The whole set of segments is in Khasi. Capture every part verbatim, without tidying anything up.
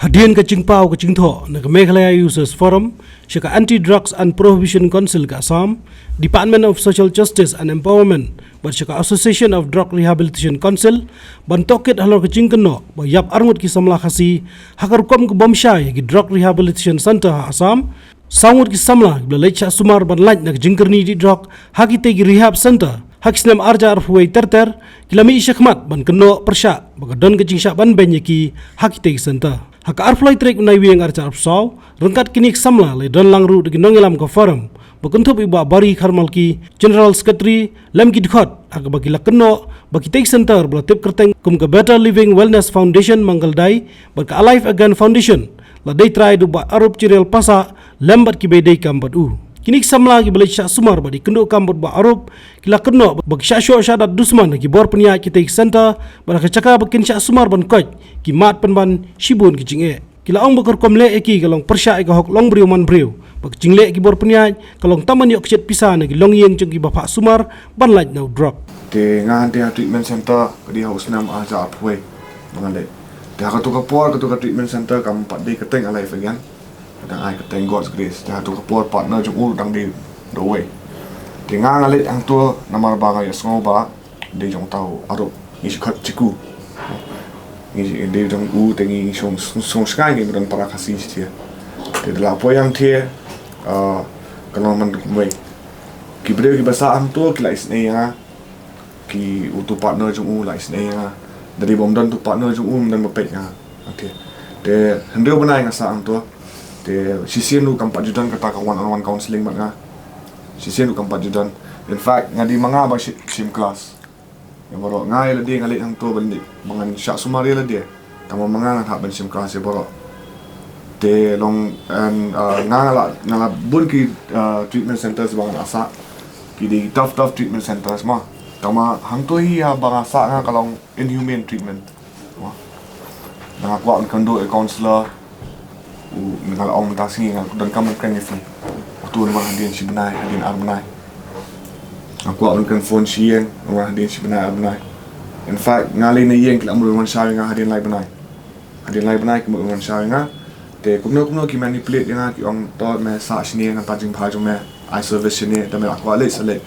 Hadien ka jingpaw ka jingthoh na ka Meghalaya Users Forum sha ka Anti Drugs and Prohibition Council ka Assam, Department of Social Justice and Empowerment bad sha ka Association of Drug Rehabilitation Council, ban tohkit halor ka jingkynnoh ba ïap arngut ki samla Khasi ha ka rukom ka bym shai ïa ki Drug Rehabilitation Centre ha Assam, saw ngut ki samla kiba la leit shah sumar ban lait na ka jingkyrni dih drok ha kitei ki rehab centre ha ki snem arhajar arphew wei ter ter, ki la mih shakhmat ban kynnoh pyrshah ba ka don ka jingshah ban beiñ ïa ki ha kitei ki centre. Ha ka arphew lai tarik u Naiwieng arhajar arphew saw, ryngkat kine ki samla la ïadon lang ruh da ki nongïalam ka Forum, ba kynthup ïa u Bah Bari Kharmalki, General Secretary, lem ki dkhot, ha kaba ki la kynnoh ba kitei ki centre ba la tip kyrteng kum ka Better Living Wellness Foundation Mangal Dai bad ka Alive Again Foundation, la dei trai da u Bah Arup Chiriel Passah lem bad kiba ïadei kam bad u. Kine ki samla kiba leit shah sumar bad ïakynduh kam bad u Bah Arup, ki la kynnoh ba ki shah shoh shah dat dusman ha ki bor pynïaid kitei ki centre, bad ha ka jaka ba kin shah sumar ban koit, ki mad pynban shibun ki jingeh. Ki la ong ba ka rukom leh ïa ki ka long pyrshah ïa ka hok long briew man briew, ba ka jingleh ki bor pynïaid ka long tang ban ïoh kjit pisa na ki longïing jong kiba phah sumar ban lait na u drok. Te nga hangtei ha treatment centre ka dei ha u snem arhajar arphew wei ba nga leit. Te ha kato ka por, kato ka treatment centre kam pat dei kyrteng Alive Again, ka dang ai kyrteng God's Grace. Te ha kato ka por partner jong u dang dei da uwei. Te nga nga leit hangto namar ba nga ïohsngew ba dei jong uta u Arup, ngi shu khot Chiku. Ngi dei jong u te ngi shu, shu, shu shngaiñ ngi don para Khasi shisha. Te da la poi hangtei, ah, ka long man kumwei. Ki briew kiba sah hangto ki la isynei ïa nga. Ki, uto u partner jong u la isynei ïa nga. Da dei ba ym don uto u partner jong u, ym don ba peit ïa nga. Okay. Te hynriew bnai nga sah hangto. Te shisien ruh kam pat ju don kata ka one on one counselling bad nga. Shisien ruh kam pat ju don. In fact, nga dei ma nga ba shim, shim class ïa baroh. Nga ïa lade nga leit hangto ban leit ba ngan shah sumar ïa lade. Tang ma nga ngan hap ban shim class ïa baroh. Te long, and, uh, nga la, nga la bun ki, uh, treatment centres ba nga la sah. Ki dei tough, tough treatment centres mo. Tang ma hangto hi ba nga sah nga ka long inhumane treatment. Mo. Nga kwah ban kynduh ïa u counsellor. U, nga la ong mynta sngi nga donkam ban kren ïa phi. Uto u wan hadien shi bnai, hadien ar bnai. Nga kwah ban kren phone sha ïing, u wan hadien shi bnai ar bnai. In fact, nga leit na ïing ki la mut ban wan shaw ïa nga hadien lai bnai. Hadien lai bnai ki mut ban wan shaw ïa nga. Te kumno kumno ki manipulate ïa nga, ki ong to me sah shane, nangta jingbha jong me, ai service shane, te me la kwah leit sa leit.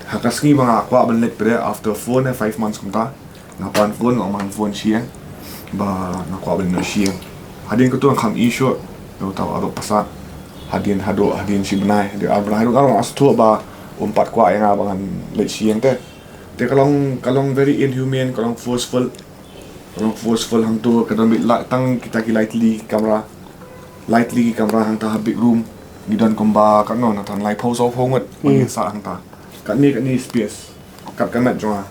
Ha ka sngi ba nga kwah ban leit pat, after four ne five months kumta, nga pan phone, nga ong ma ngan phone sha ïing ba nga kwah ban leit sha ïing. Hadien kato nga kham ïohi shuh ïa uta u Arup Passah. Hadien haduh, hadien shi bnai, hadien ar bnai, haduh nga la sngewthuh ba um pat kwah ïa nga ba ngan leit sha ïing te. Te ka long, ka long very inhumane, ka long forceful. Ka long forceful hangto, ka don beit la tang kita ki lai tylli ki kamra. Lai tylli ki kamra hangta ha big room. Ngi don kumba katno, na tang laiphew sawphew ngut ba ngi sah hangta. Katne katne space. Kat ka met jong nga.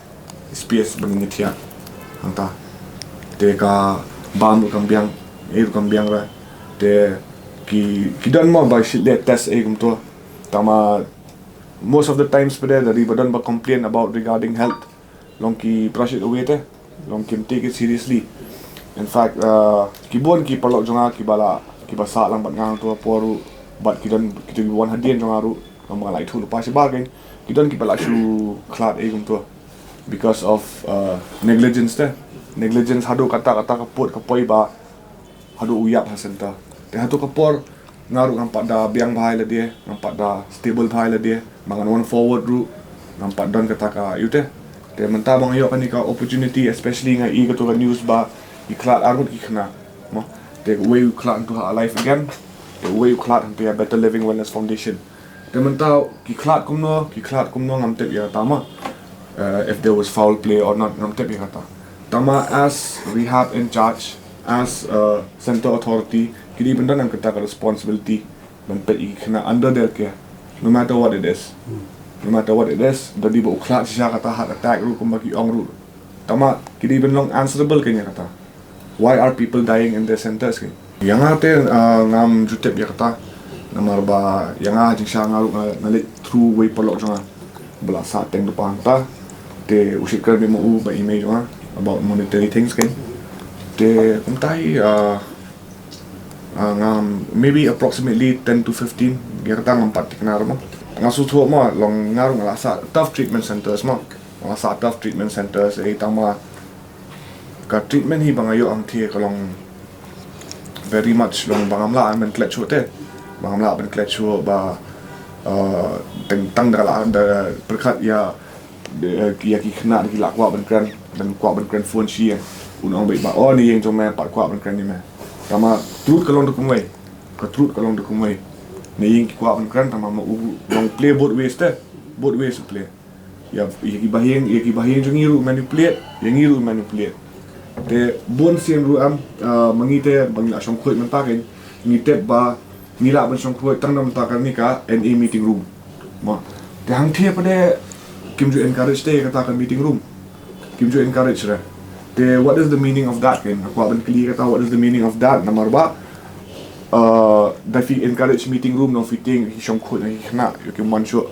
Space ba ngi thiah hangta. Te ka bam ruh kam biang, ei ruh kam biang re. Te ki, ki don mo ba shit leh test ei kumto. Tang ma most of the times pat da dei ba don ba complain about regarding health, long ki brush it away te, long kim take it seriously. In fact, uh, ki bun ki paralok jong nga kiba la, kiba sah lang bad nga hangto por ruh, bad ki don kito kiba wan hadien jong nga ruh, long ba nga la ïathuh lypa shabar kein, ki don kiba la shu khlad ei kumto because of, uh, negligence te. Negligence haduh kata, kata ka pud ka poi ba haduh u ïap ha centre. Te haduh ka por nga ruh ngam pat da biang bha ïa lade, ngam pat da stable bha ïa lade, ba ngan wan forward ruh ngam pat don kata ka ïa u te. Te mynta ba nga ïoh kane ka opportunity, especially nga ïohi kato ka news ba ki khlad arngut ki khynnah. Mo, te uwei u khlad hangto ha Alive Again, te uwei u khlad hangto ha Better Living Wellness Foundation. Te mynta ki khlad kumno, ki khlad kumno ngam tip ïa kata mo. Uh, if there was foul play or not, ngam tip ïa kata. Tang ma as rehab in charge, as, uh, centre authority, ki dei ban don kata ka responsibility ban peit ïa ki khynnah under their care, no matter what it is. No matter what it is, da dei ba u khlad shisha kata heart attack ruh kumba ki ong ruh. Tang ma ki dei ban long answerable kein ïa kata. Why are people dying in their centres kein? Ïa nga te, ah, ngam ju tip ïa kata. Namar ba ïa nga jingshisha nga ruh nga, nga leit through uwei u paralok jong nga ba la sah teng da u pa hangta. Te u shait kren beit ma u bad i mei jong nga about monetary things kein. Te kumta hi, ah, ah, ngam, maybe approximately ten to fifteen. Ïa kata ngam pat thikna ruh mo. Nga sngewthuh mo, long nga ruh nga la sah tough treatment centres mo. Nga la sah tough treatment centres, eh, tang ma ka treatment hi ba nga ïoh hangtei ka long, Very much long ba ngam lah ban klet shuh te. Ba ngam lah ban klet shuh ba, uh, teng tang da lah da pyrkhat ïa, da, ïa ki khynnah da ki lah kwah ban kren, ban kwah ban kren phone shi ïa. Un ong beit ba, oh, ne ïeng jong me pat kwah ban kren ïa me. Tangba truth ka long da kumwei. Ka truth ka long da kumwei. Ne ïeng ki kwah ban kren tangba ma u long play both ways te. Both ways play. Ïa, ïa ki bahaïing, ïa ki bahaïing jong ngi ruh manipulate, ïa ngi ruh manipulate. Te bun sien ruh em, ah, ma ngi te ba ngi la shongkhuid mynta kein, ngi tip ba ngi lah ban shongkhuid tang na mynta kane ka N A meeting room. Mo. Te hangthie pat de kim ju encourage te kata ka meeting room. Kim ju encourage re. Te what is the meaning of that kein? Nga kwah ban kylli kata, what is the meaning of that? Namar ba, ah, da phi encourage meeting room, nang phi tieng ki shongkhuid, nang ki khynnah, ïa ki mon shuh.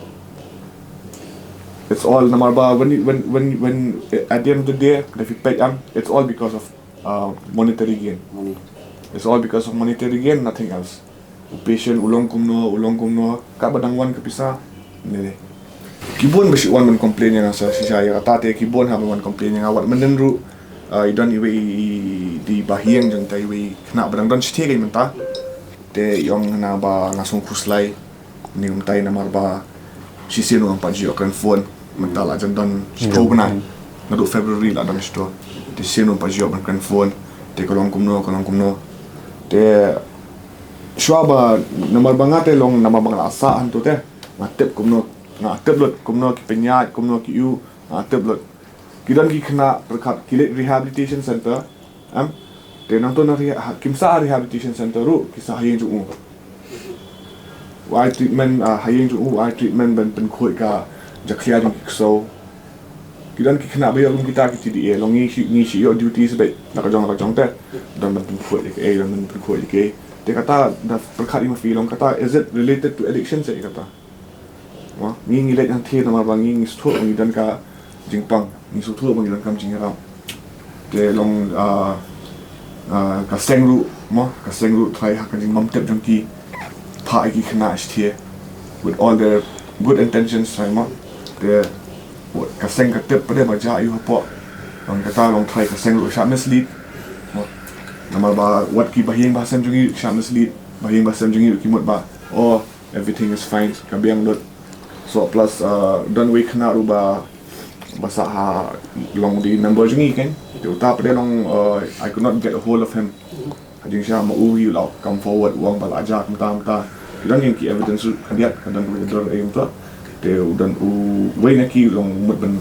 It's all namar ba when, when, when, when, at the end of the day, da phi peit em, it's all because of, uh, monetary gain. Money. It's all because of monetary gain, nothing else. U patient u long kumno, u long kumno, katba dang wan ka pisa. Ne ne. Ki bun ba shu wan ban complain ïa nga sa shisha ïa kata te, ki bun ha ban wan complain ïa nga, wat mynnin ruh, uh, i don iwei i, i, i bahaïing jong ta, iwei i khynnah ba dang don shathie kein mynta. Te i ong na ba nga sngewkhuslai. Ni kumta namar ba shisien u ong pat ju ïoh kren phone. Mynta la jan don shiteng bnai. Naduh February la don shiteng. Te shisien u ong pat ju ïoh ban kren phone. Te ka long kumno, ka long kumno. Te shuwa ba namar ba nga te long namar ba nga la sah hangto te. Nga tip kumno, nga tip lut kumno ki pynïaid, kumno ki ïuh, nga tip lut. Ki don ki khynnah pyrkhat ki leit rehabilitation center. Em? Te nangto na reha-, ha, kim sah ha rehabilitation center ruh, ki sah ha ïing jong u. U ai treatment, ah, ha ïing jong u, u ai treatment ban pynkhuid ka jakhlia jong ki ksew. Ki don ki khynnah ba ïoh kum kita ki T D A, long ngi shu, ngi shu ïoh duty sa beit, na ka jong, na ka jong te. Don ban pynkhuid ïa kaei, don ban pynkhuid ïa kaei. Te kata da pyrkhat ïa ma phi long kata, is it related to addiction se kata? Mo, ngi ngi leit hangthie namar ba ngi ngi sngewthuh ba ngi don ka jingpang, ngi sngewthuh ba ngi don ka jingïarap. Te long, ah, ah, ka seng ruh, mo, ka seng ruh trai ha ka jingbymtip jong ki, phah ïa ki khynnah shathie with all their good intentions, trai mo. Te ka seng ka tip pat de ba jia ïa u hapoh. Long kata long trai ka seng ruh shah mislead. Mo. Namar ba wat ki bahaïing bahasem jong ngi shah mislead, bahaïing bahasem jong ngi ki mut ba, oh, everything is fine, ka biang lut. So plus, uh, don wei khynnah ruh ba, ba sah ha long dei member jong ngi kein. Te uta pat de long, uh, I could not get a hold of him. Ka jingshisha ma u hi u la come forward u ong ba la jia kumta kumta. Ki don ïa ki evidence ruh khyndiat, ka don ruh dur ei kumta. Te u don uwei na ki long mut ban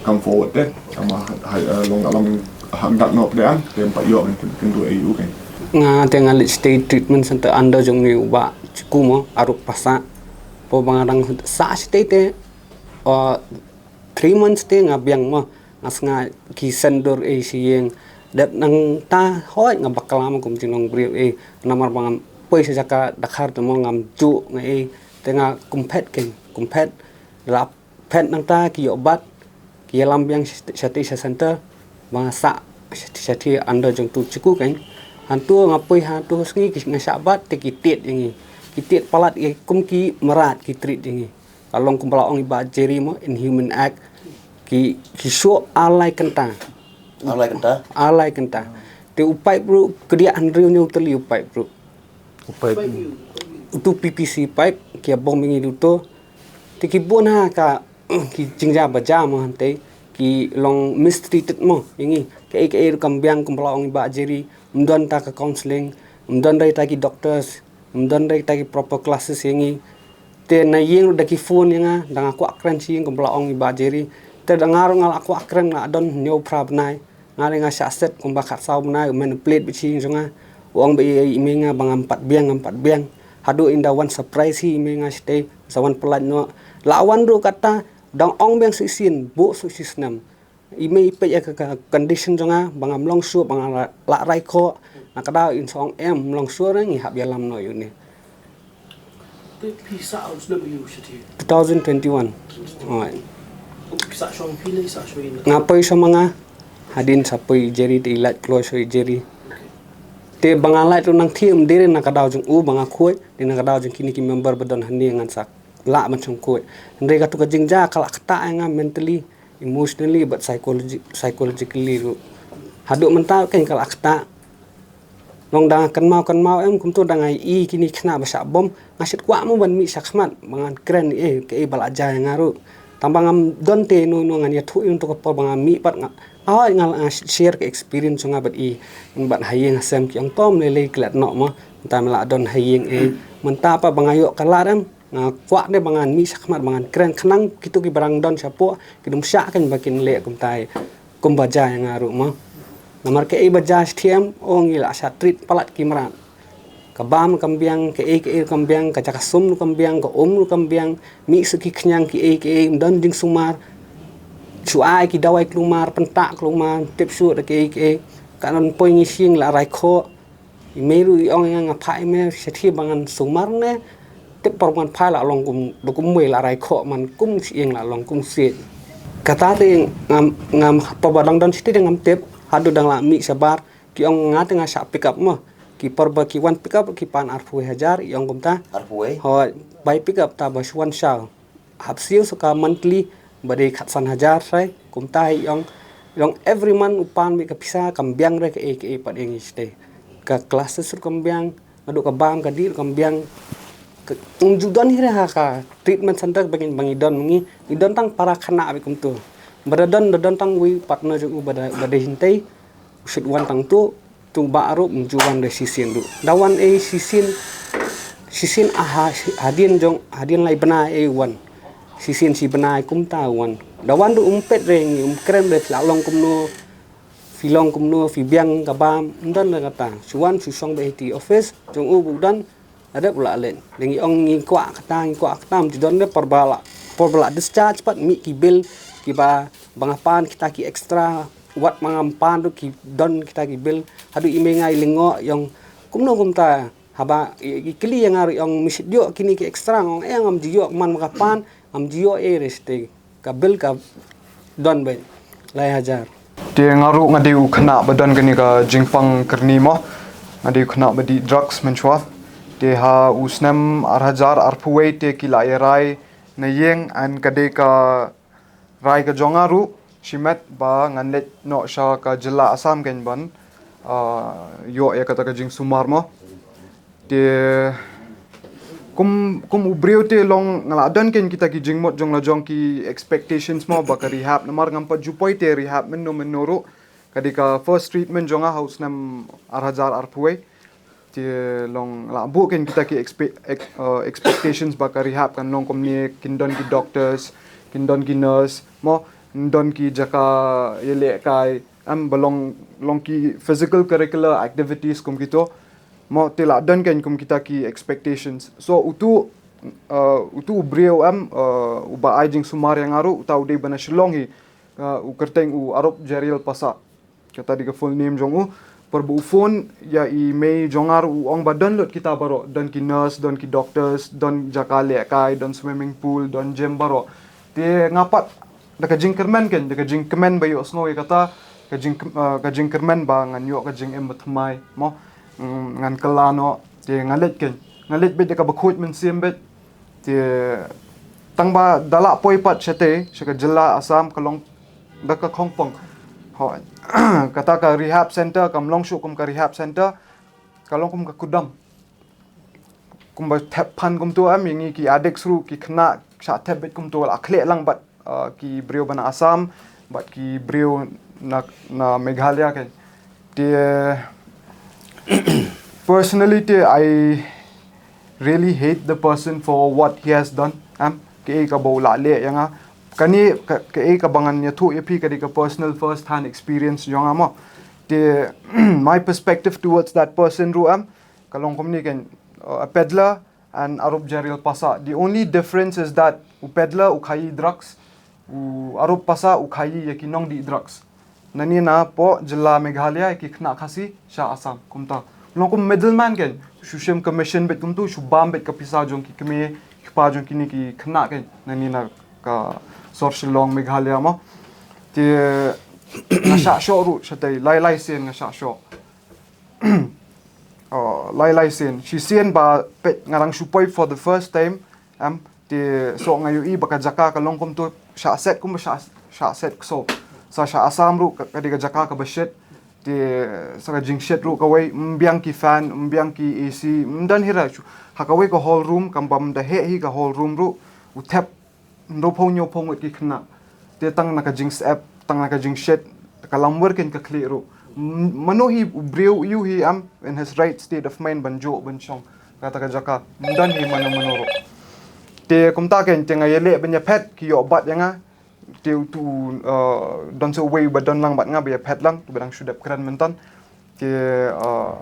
come forward te. Tangba ha, ha, uh, long, long ha dak noh pat de an, te ym pat ïoh ban kyn, kynduh ei u kein. Nga te nga leit shatei treatment center under jong une u bah Chiku mo, Aruk Passah. Hapoh ba nga dang sah shatei te, uh, three months te nga biang mo. Nga sngew ki send dur ei sha ïing. Dep nangta hooid nga bakla mo kum jinglong briew ei. Namar ba ngam poi sha jaka dkhar te mo ngam juh nga ei. Te nga kumphet kein, kumphet. Lap phet nangta ki ïoh bat, ki ïalam biang sha, shatei sha center, ba nga sah shatei, shatei under jong utu u Chiku kein. Hangtu nga poi hangtu ha sngi ki nga shah bat te ki tied ïa ngi. Ki tied palat ïa kum ki mrad ki treat ïa ngi. Ka long kumba la ong i bah Jerry mo, inhuman act. Ki, ki shu ar lai kynta. Ar lai kynta? Ar lai kynta. Te u pipe ruh, kadiah hynriew hynñiew tylli u pipe ruh. U pipe. Utu P P C pipe, ki ïa bom ïa ngi da utu. Te ki bun ha ka ki jingjia ba jia mo hangtei, ki long mistreated mo ïa ngi. Kaei kaei ruh kam biang kumba la ong i bah Jerry, ym don ta ka counseling, ym don re ta ki doctors, ym don re ta ki proper classes ïa ngi. Te na ïing ruh da ki phone ïa nga, da nga kwah kren sha ïing kumba la ong i bah Jerry. Te da nga ruh nga la kwah kren, nga la don hynñiew phra bnai. Nga leh nga shah set kumba khatsaw bnai, u manipulate beit sha ïing jong nga. U ong beit ïa i mei nga ba ngam pat biang, ngam pat biang. Haduh ynda wan surprise hi i mei nga shatei, sa wan pyllait noh. La wan ruh kata, dang ong biang shisien, buh shisnem. I mei i peit ïa ka, ka condition jong nga, ba ngam long shuh, ba nga la, la rai khoh. Na ka daw in sa ong em, ym long shuh re, ngi hap ïalam noh ïa une. Te phi sah ha u snem aïu shatei? Two thousand twenty-one. Alright. Phi sah shong phi ne, sah shong ïa nga? Nga poi shong ma nga. Hadien sa poi Jerry te i lait kloi sha i Jerry. Okay. Te ba nga lait ruh nangthie ym dei re na ka daw jong u ba nga khuid, dei na ka daw jong kine ki member ba don hangne ngan sa lah ban shong khuid. Hynrei katu ka jingjia ka la ktah ïa nga mentally, emotionally, bad psychologi-, psychologically ruh. Haduh mynta kein ka la ktah. Nong da kynmaw kynmaw em kumto da nga i kini khynnah ba shah bom, nga shit kwah mo ban mih shakhmat ba ngan kren eh kaei ba la jia ïa nga ruh. Tang ba ngam don te no no ngan ïathuh ïa to ka por ba nga mih pat nga. Nga hoi nga nga shit share ka experience nga bad i bad ha ïing ha sem ki ong tom lei lei klet noh mo. Mynta me la don ha ïing eh mynta pat ba nga ïoh ka lad em nga kwah ne ba ngan mih shakhmat ba ngan kren khnang kito ki ba dang don shapoh ki dum shah kan ba kin leh kumtai. Kumba jia ïa nga ruh mo. Namar kaei ba jia shtiem o ngi la shah treat palat ki mrad. Ka bam kam biang, kaei kaei kam biang, ka jaka sum kam biang, ka um kam biang, mih suk ki khñiang kiei kiei, ym don jingsumar. Shu ai ki dawai klumar, pyntah klumar, tip shuh da kiei kiei. Ka non poi ngi shing la rai khoh. I mei ruh i ong ïa nga nga phai mei shathie ba ngan sumar ne. Tip por ngan phai la long kum da kum mei la rai khoh man kum shing la long kum siej. Kata te ngam ngam por ba dang don shathie dang ngam tip. Haduh dang la mih shabar ki ong nga te nga shah pick up mo. Ki por ba ki wan pick up ki pan arphew hajar i ong kumta. Arphew. Hoi, bai pick up ta ba shu wan shaw. Hap siew suka monthly ba dei khatsan hajar sai kumta i ong i ong every month u pan mi ka pisa kam biang re ka e ka e pat ïa ngi shatei. Ka classes ruh kam biang, naduh ka bam ka dih ruh kam biang. Ka um ju don hi re ha ka treatment center ba ngi ba ngi don ngi ngi don tang para khana abi kumtu. Ba da don da don tang wi partner ju u ba da ba dei hintei. U shit wan tang tu tu ba arup ju wan re shisien du. Da wan e shisien shisien aha hadien jong hadien lai bna e wan. Shisien shi bna e kumta wan. Da wan du um pet re ngi um kren re phi la long kumno. Phi long kumno phi biang ka bam um don re kata. Shu wan shu shong be hiti office jong u bu don. Adep la len. Ngi ong ngi kwah kata ngi kwah kata um ju don re por ba la por ba la discharge pat mi ki bill ki ba ba nga pan kita ki extra wat ma ngam pan ruh ki don kita ki bill. Haduh i mei nga i lyngngoh i ong kumno kumta haba i kylli ïa nga ruh i ong mi shit ïoh kini ki extra nga ong eh ngam ju ïoh man ma ka pan ngam ju ïoh eh re shatei ka bill ka don beit lai hajar. Te nga ruh nga dei u khynnah ba don kane ka jingpang kyrni mo. Nga dei u khynnah ba dih drugs mynshuwa. Te ha u snem ar hajar arphew wei te ki la ïa rai na ïing and ka dei ka rai ka jong nga ruh shimet ba ngan leit noh sha ka jylla Assam kein ban, ah, ïoh ïa kata ka jingsumar mo. Te kum kum u briew te long nga la don kein kita ki jingmut jong la jong ki expectations mo ba ka rehab namar ngam pat ju poi te rehab mynno mynno ruh. Ka dei ka first treatment jong nga ha u snem ar hajar arphew wei. Te long la buh kein kita ki expe- ex- uh, expectations ba ka rehab kan long kumne kin don ki doctors, kin don ki nurse, mo, kin don ki jaka ïalehkai, em ba long long ki physical curricular activities kum kito. Mo te la don kein kum kita ki expectations. So utu uh, utu u briew em uh, uba ai jingsumar ïa nga ruh uta u dei ba na Shillong hi uh, u kyrteng u Arup Jeriel Pasa. Kata dei ka full name jong u. Por ba u phone ïa i mei jong nga ruh u ong ba don lut kita baroh, don ki nurse, don ki doctors, don jaka lehkai, don swimming pool, don gym baroh. Te nga pat da ka jingkyrmen kein, da ka jingkmen ba ïohsngew ïa kata, ka jing uh, ka jingkyrmen ba ngan ïoh ka jingim ba thymmai mo. Mm, ngan kylla noh te nga leit kein, nga leit beit da kaba khuid mynsiem beit. Te tang ba da lah poi pat shatei sha ka jylla Assam ka long da ka khongpong. Hoi. Kata ka rehab center kam long shuh kum ka rehab center, ka long kum ka kudam. Kumba thep phan kumtu em ïa ngi ki addicts ruh ki khynnah shah thep beit kumtu la khleh lang bad uh, ki briew ba na Assam bad ki briew na na Meghalaya kein. Te personally te I really hate the person for what he has done. Em kaei kaba u la leh ïa nga. Kane kaei kaba ngan ïathuh ïa phi ka dei ka personal first hand experience jong nga mo. Te my perspective towards that person ruh em ka long kumne kein, uh, a peddler and Arup Jeriel Pasa. The only difference is that u peddler u khaïi drugs, u Arup Pasa u khaïi ïa ki nongdih drugs. Nane na poh jylla Meghalaya ïa ki khynnah Khasi sha Assam kumta. Long kum middleman kein, shu shim commission beit kumtu, shu bam beit ka pisa jong ki kmie ki kpa jong kine ki khynnah kein. Nane na ka sor Shillong Meghalaya mo. Te nga shah shoh ruh shatei lai lai sien nga shah shoh. Oh, lai lai sien. Shisien ba peit nga dang shu poi for the first time. Em, te so nga ïohi ba ka jaka ka long kumtu shah set kumba shah, shah set kso. Sa sha Assam ruh ka, ka dei ka jaka kaba shit. Te sa ka jingshet ruh kawei, ym biang ki fan, ym biang ki A C, ym don hi ruh. Ha kawei ka hall room, kam bam da heh hi ka hall room ruh, u thep, hynriew phew hynñiew phew ngut ki khynnah. Te tang na ka jingshet, tang na ka jingshet, ka lamwir kein ka khlieh ruh. M-, mano hi u briew ïoh hi em, in his right state of mind ban joh, ban shong. Kata ka jaka, ym don hi mano mano ruh. Te kumta kein, te nga ïaleh ban ïaphet, ki ïoh bat ïa nga, te utu, uh, don sa uwei ba don lang bad nga ba ïaphet lang, ba dang shu dep kren mynta. Te, uh,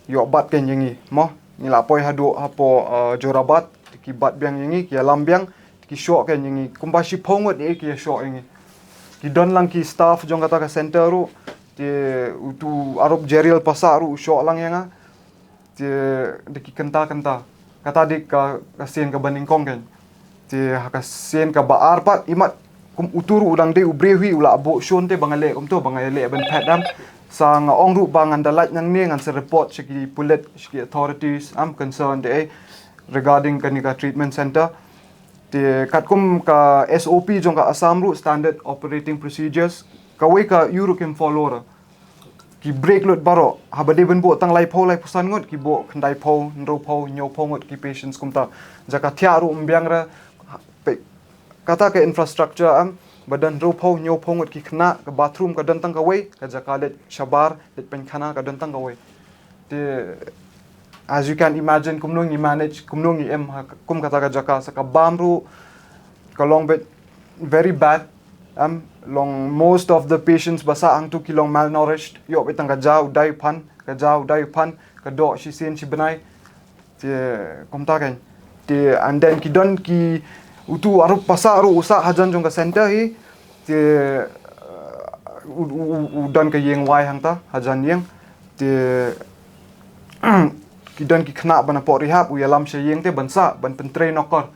ïoh bat kein ïa ngi, mo. Ngi la poi haduh hapoh, uh, Jorabat, te ki bat biang ïa ngi, ki ïalam biang, te ki shoh kein ïa ngi. Kumba shiphew ngut eh ki ïashoh ïa ngi. Ki don lang ki staff jong kata ka center ruh, te utu Arup Jerial Passah ruh u shoh lang ïa nga. Te da ki kynta kynta. Kata dei ka, ka sien kaba nyngkong kein. Te ha ka sien kaba ar pat, imat kum utu ruh u dang dei u briew hi, u la buh shun te ba nga leh kumto, ba nga ïaleh ban phet em. Sa nga ong ruh ba ngan da lait nangne, ngan sa report sha ki pulit, sha ki authorities, em, concerned eh, regarding kane ka treatment center. Te katkum ka S O P jong ka Assam ruh, standard operating procedures, kawei ka ïoh ruh kim follow ruh. Ki break lut baroh, haba dei ban buh tang laiphew, laiphew san ngut, ki buh khyndai phew, hynriew phew, hynñiew phew ngut ki patients kumta. Jaka thiah ruh ym biang ruh, pe-, kata ka infrastructure em, ba don hynriew phew, hynñiew phew ngut ki khynnah, ka bathroom ka don tang kawei, ka jaka leit shabar, leit pynkhana ka don tang kawei. Te, as you can imagine, kumno ngi manage, kumno ngi im ha, kum kata ka jaka, sa ka bam ruh, ka long bit very bad. Em, long most of the patients ba sah hangtu ki long malnourished, ïoh beit tang ka ja u dai u phan, ka ja u dai u phan, ka doh shisien shi bnai. Te, kumta kein. Te, and then ki don ki utu Arup Passah ruh u sah hajan jong ka center hi. Te, uh, u, u, u, u don ka ïing wai hangta, hajan ïing. Te, ki don ki khynnah ba na pok rehab, u ïalam sha ïing te ban sah, ban pyntrei nokor.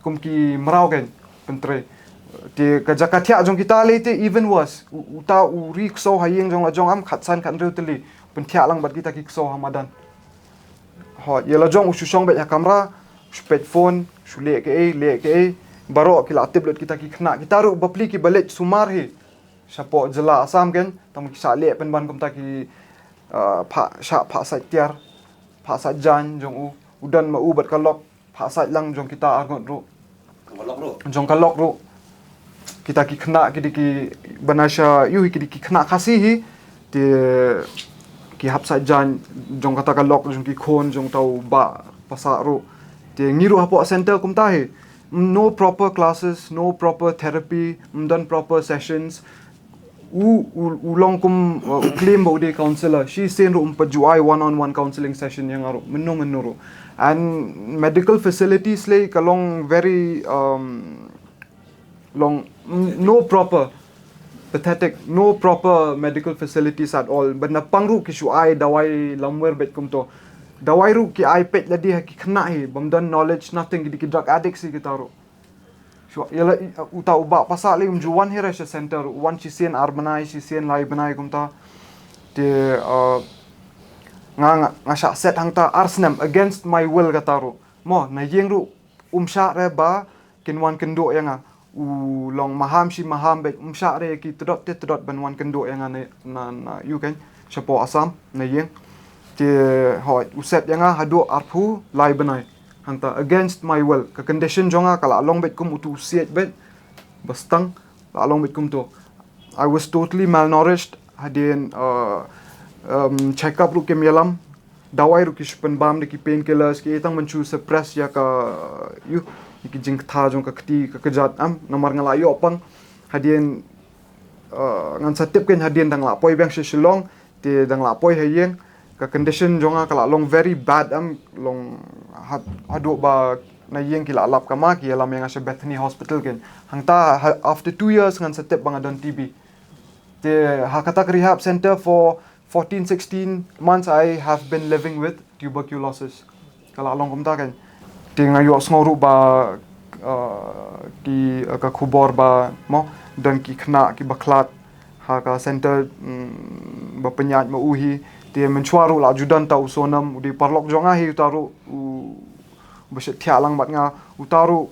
Kum ki mraw kein, pyntrei. Te ka jaka thiah jong kita lei te even worse. U, uta u ri ksew ha ïing jong la jong em khatsan khathynriew tylli. Pynthiah lang bad kita ki ksew ha madan. Hooid, ïa la jong u shu shong beit ha kamra, u shu peit phone, u shu leh kaei, leh kaei. Baroh ki la tip lut kita ki khynnah. Kita ruh bapli kiba leit sumar hi. Shapoh jylla Assam kein, tang ki shah leh pynban kumta ki, uh, phah, shah phah sait tiar, phah sait jaiñ jong u, u don ma u bad ka lok, phah sait lang jong kita arngut ruh. Jong ka lok ruh. Jong ka lok ruh. Kita ki khynnah ki dei ki bana sha ïoh hi ki dei ki khynnah Khasi hi. Te ki hap sait jaiñ jong kata ka lok jong ki khun jong uta u Bah Passah ruh. Te ngi ruh hapoh center kumta hi. No proper classes, no proper therapy, ym don proper sessions. U, u, u long kum, uh, u claim ba u dei counselor. Shisien ruh um pat ju ai one on one counseling session ïa nga ruh. Mynno mynno ruh. And medical facilities lei ka long very, um, long, mm, no proper, pathetic, no proper medical facilities at all. Bad na pang ruh ki shu ai dawai lamwir beit kumto. Dawai ruh ki ai peit lade ha ki khynnah hi, bym don knowledge, nothing, ki dei ki drug addicts hi kita ruh. Shu, ïa la, i, uta u Bah Passah lei um ju wan hi ruh sha center, u wan shisien ar bnai, shisien lai bnai kumta. Te, uh, nga, nga, nga shah set hangta ar snem against my will kata ruh. Mo, na ïing ruh um shah re ba kin wan kynduh ïa nga. U long maham shi maham beit, um shah re ki tdot te tdot ban wan kynduh ïa nga na, na, na ïu kein, shapoh Assam, na ïing. Te hooid, u set ïa nga haduh arphew lai bnai. Hangta against my will. Ka condition jong nga ka la long beit kum utu u siej beit. Ba stang, la long beit kumto. I was totally malnourished. Hadien, uh, um, check up ruh kim ïalam. Dawai ruh ki shu pynbam da ki painkillers, ki tang ban shu suppress ïa ka, ïu, ïa ki jingktha jong ka kti ka kjat, em, namar nga la ïoh pang. Hadien, uh, ngan sa tip kein hadien dang la poi biang sha Shillong, te dang la poi ha ïing, ka condition jong nga ka la long very bad, em, long had-, haduh ba na ïing ki la lap ka ma, ki ïalam ïa nga sha Bethany Hospital kein. Hangta ha, after two years ngan sa tip ba nga don T B. Te ha kata ka rehab center for fourteen, sixteen months I have been living with tuberculosis. Ka la long kumta kein. Te nga ïohsngew ruh ba, uh, ki, uh, ka khubor ba mo, don ki khynnah kiba khlad ha ka center, mm, ba pynïaid ma u hi. Te mynshuwa ruh la ju don uta u Sonam, u dei paralok jong nga hi, uta ruh u ba shet thiah lang bad nga, uta ruh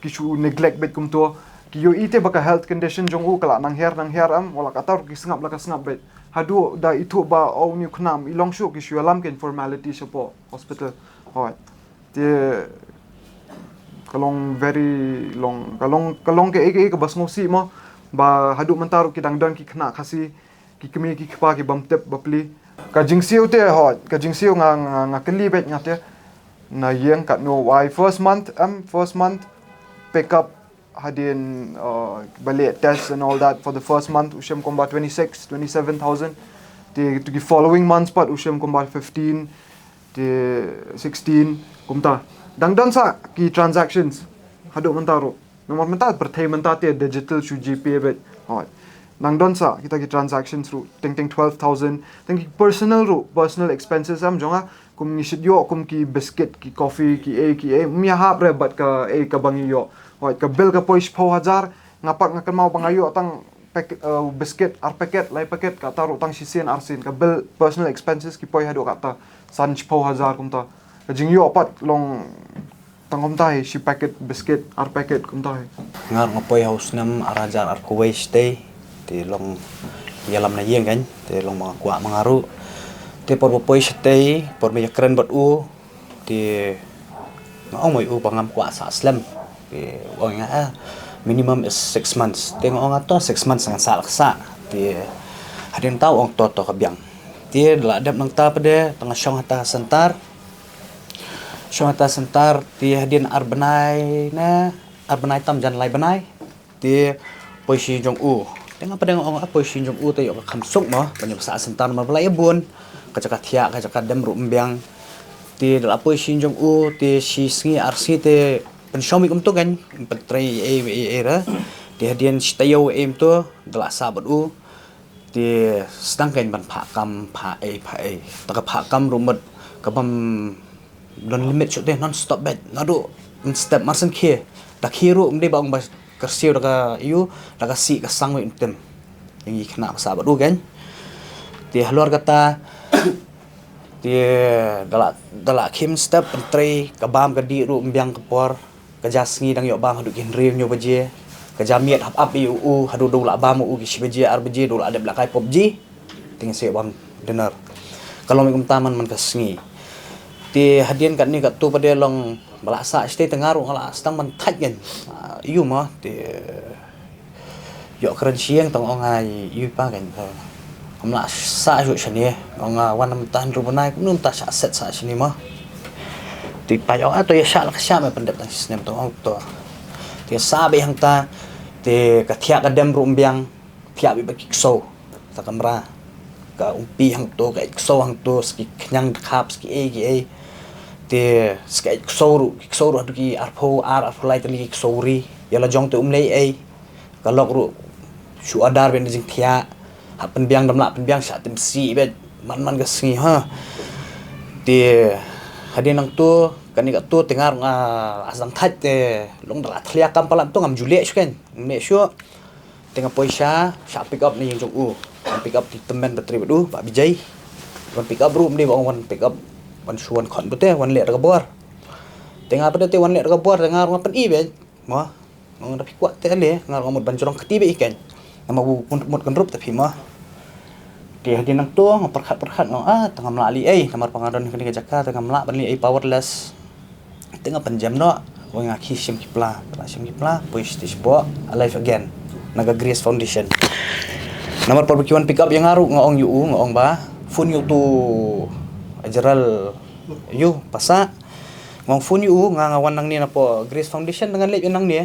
ki shu neglect beit kumto. Ki ïohi te ba ka health condition jong u ka la nang hiar nang hiar em, wat la katta ruh ki sngap la ka sngap beit. Haduh da ithuh ba, oh, une u khynnah i long shuh, ki shu ïalam kein formality shapoh hospital. Hooid. Te ka long very long, ka long, ka long kaei kaei kaba sngewsih mo. Ba haduh mynta ruh ki dang don ki khynnah Khasi, ki kmie ki kpa ki bym tip bapli. Ka jingsiew te, hooid, ka jingsiew nga, nga, nga kylli beit nga te. Na ïeng katno wai first month, em, first month pick up hadien, uh, ba leh test and all that for the first month u shim kumba twenty-six, twenty-seven thousand. Te, te ki following months pat u shim kumba fifteen, te sixteen, kumta. Dang don sa ki transactions haduh mynta ruh. Namar mynta pyrthei mynta te digital shu GPay beit. Hooid. Dang don sa kita ki transactions ruh teng teng twelve thousand. Teng ki personal ruh, personal expenses em jong nga, kum ngi shait ïoh kum ki biscuit, ki coffee, ki ei ki ei, ym ïahap re bad ka ei kaba ngi ïoh. Hooid, ka bill ka poi shiphew hajar, nga pat nga kynmaw ba nga ïoh tang pack, uh, biscuit ar packet, lai packet, kata ruh tang shisien arsien. Ka bill personal expenses ki poi haduh kata san shiphew hajar kumta. Ka jingïoh pat long tang kumta hi, shi packet biscuit, ar packet kumta hi. Nga ruh nga poi ha u snem ar hajar arphew wei shatei, te long ïalam na ïing kan, te long ma nga kwah ma nga ruh. Te por ba poi shatei, por ba ïakren bad u, te nga ong ma u ba ngam kwah sah slem. Te u ong ïa nga, ah, minimum is six months. Te nga ong, ah, to six months ngan sah la ka sah. Te hadien ta u ong to to ka biang. Te la dep nangta pat de, te nga shong hata ha center. Shong hata center, te hadien ar bnai ne, ar bnai tam jan lai bnai. Te poi sha ïing jong u. Te nga pat de nga ong, ah, poi sha ïing jong u te ïoh ka kham suk mo, ban ïoh sah center namar ba la ïa bun. Ka jaka thiah, ka jaka dem ruh ym biang. Te da la poi sha ïing jong u, te shi sngi ar sngi te pynshong beit kumto kan, pyntrei ei ei ei re. Te hadien shi taïew ei kumto, da la sah bad u. Te sdang kan ban phah kam, phah ei, phah ei. Ta ka phah kam ruh mut ka bym don limit shuh te, non stop beit. Naduh mynstep mar shen khie. Da khie ruh ym dei ba ong ba kyrsiew da ka ïu, da ka sih ka sang beit ym tim. Ïa ngi khynnah ba sah bad u kan. Te halor kata, te da la, da la khie mynstep pyntrei, ka bam ka dih ruh ym biang ka por. Ka ja sngi dang ïoh bam haduh ki hynriew hynñiew baje. Ka ja miet hap ap ïa u, haduh da u la bam u ki shi baje ar baje, da u la dep lehkai PUBG. Te ngin sa ïoh bam dinner. Ka long kumta man man ka sngi. Te hadien katne katto pat de long ba la sah shatei te nga ruh nga la sdang ban thait kan. Ah, ïu mo te ïoh kren sha ïing te nga ong ha i pa kan. Ngam lah sah shuh shane. Nga ong, ah, wan mynta hynriew bnai kumno mynta shah set sah shane mo. Te i pa i ong, ah, to ïa shah la ka shah, me pyndep tang shi snem, te nga ong to. Te sah beit hangta, te ka thiah ka dem ruh ym biang, thiah beit bad ki ksew. Ta kamra. Ka umpi hangto, ka eit ksew hangto, sa ki khñiang dkhap, sa ki ei ki ei. Te sa ka eit ksew ruh, ki ksew ruh haduh ki arphew ar, arphew lai tylli ki ksew ri. Ïa la jong te um lei ei. Ka lok ruh shu order beit na jingthiah. Hap pynbiang, dam lah pynbiang, shah tim sih beit man man ka sngi ha. Te hadien nangto, kane kato te nga ruh nga la sdang thait te long da la thlia kam palat to ngam ju leh shuh kan. Ngam leh shuh. Te nga poi sha, sha pick up na ïing jong u. Nga pick up te tymmen ba trei bad u, Bah Bijay. Wan pick up ruh ym dei ba ong wan pick up ban shu wan khot bute, wan leh da ka bor. Te nga pat de te wan leh da ka bor, te nga ruh nga pyni beit. Mo. Nga ong da phi kwah te ale, nga ruh nga mut ban jrong kti beit ïa i kan. Namar u mut, mut kynrup te phi mo. Te hadien nangto nga pyrkhat pyrkhat nga ong, ah, te ngam lah leh ei, namar ba nga don kane ka jaka te ngam lah ban leh ei, powerless. Te nga pynjem noh, wan nga khie shim ki pla, te nga shim ki pla, poi shatei shapoh Alive Again na ka Grace Foundation. Namar por ba ki wan pick up ïa nga ruh nga ong ïa u, nga ong ba phone ïa uto u Ajral ïa u Pasah. Nga ong phone ïa u, nga, nga wan nangne napoh Grace Foundation, te ngan leit ïa nangne.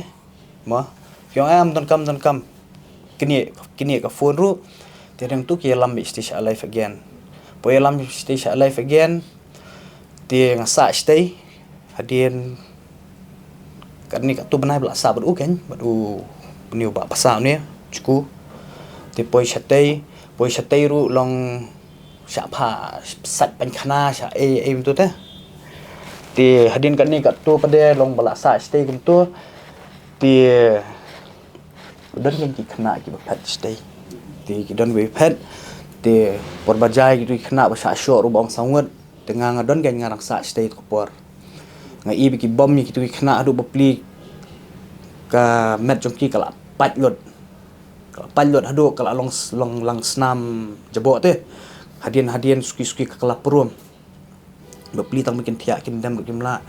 Mo, ki ong, eh, ym donkam, ym donkam. Kine, kine ka phone ruh. Te hadien nangto ki ïalam beit shatei sha Alive Again. Poi ïalam shatei sha Alive Again. Te nga sah shatei. Hadien katne katto bnai ba la sah bad u kan, bad u, une u Bah Pasah une, Jku. Te poi shatei, poi shatei ruh long shah pha sait painkhana, shah ei ei kumto te. Te hadien katne katto pat de long ba la sah shatei kumto. Te don kan ki khynnah kiba phet shatei. Te ki don kiba phet. Te por ba jia ïa kito ki khynnah ba shah shoh ruh ba ong saw ngut. Te nga, nga don kan nga dang sah shatei to ka por. Nga ïohi ba ki bom ïa kito ki khynnah haduh bapli. Ka met jong ki ka la pait lut. Ka la pait lut haduh ka la long s-, long lang snam jaboh te. Hadien hadien suki suki ka la prum. Ba pli tang ba kin thiah kin dem ka kim lah.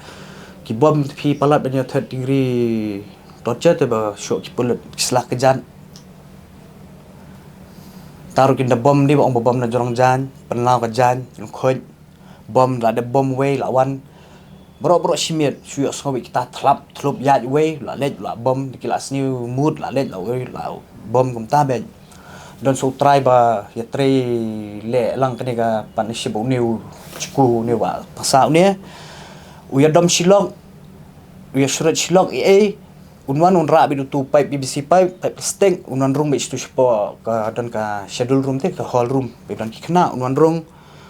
Ki bom te phi palat ban ïa third degree torture te ba shoh ki pulit ki sla ka jan. Taru kin da bom di ba ong ba bom na jrong jan, pynlaw ka jan, kin khoi. Bom la da bom wei la wan. Bro bro shimiet, shu ïoh sngew kita thlap, thlup ïaid wei, la leit, la bom, ki la sniew mut, la leit, la wei, la bom kumta bej. Don shu trai ba, ïa trai le lang kane ka pan shi ba u niu, chiku u niu ba, pasa u ne. U ïa dom shilok, u ïa shret shilok, i ei, un wan un rah bit utu pipe, P V C pipe, pipe plastic, un wan rung bit stu shipo, ka don ka schedule room te, ka hall room, bit don ki khynnah, un wan rung,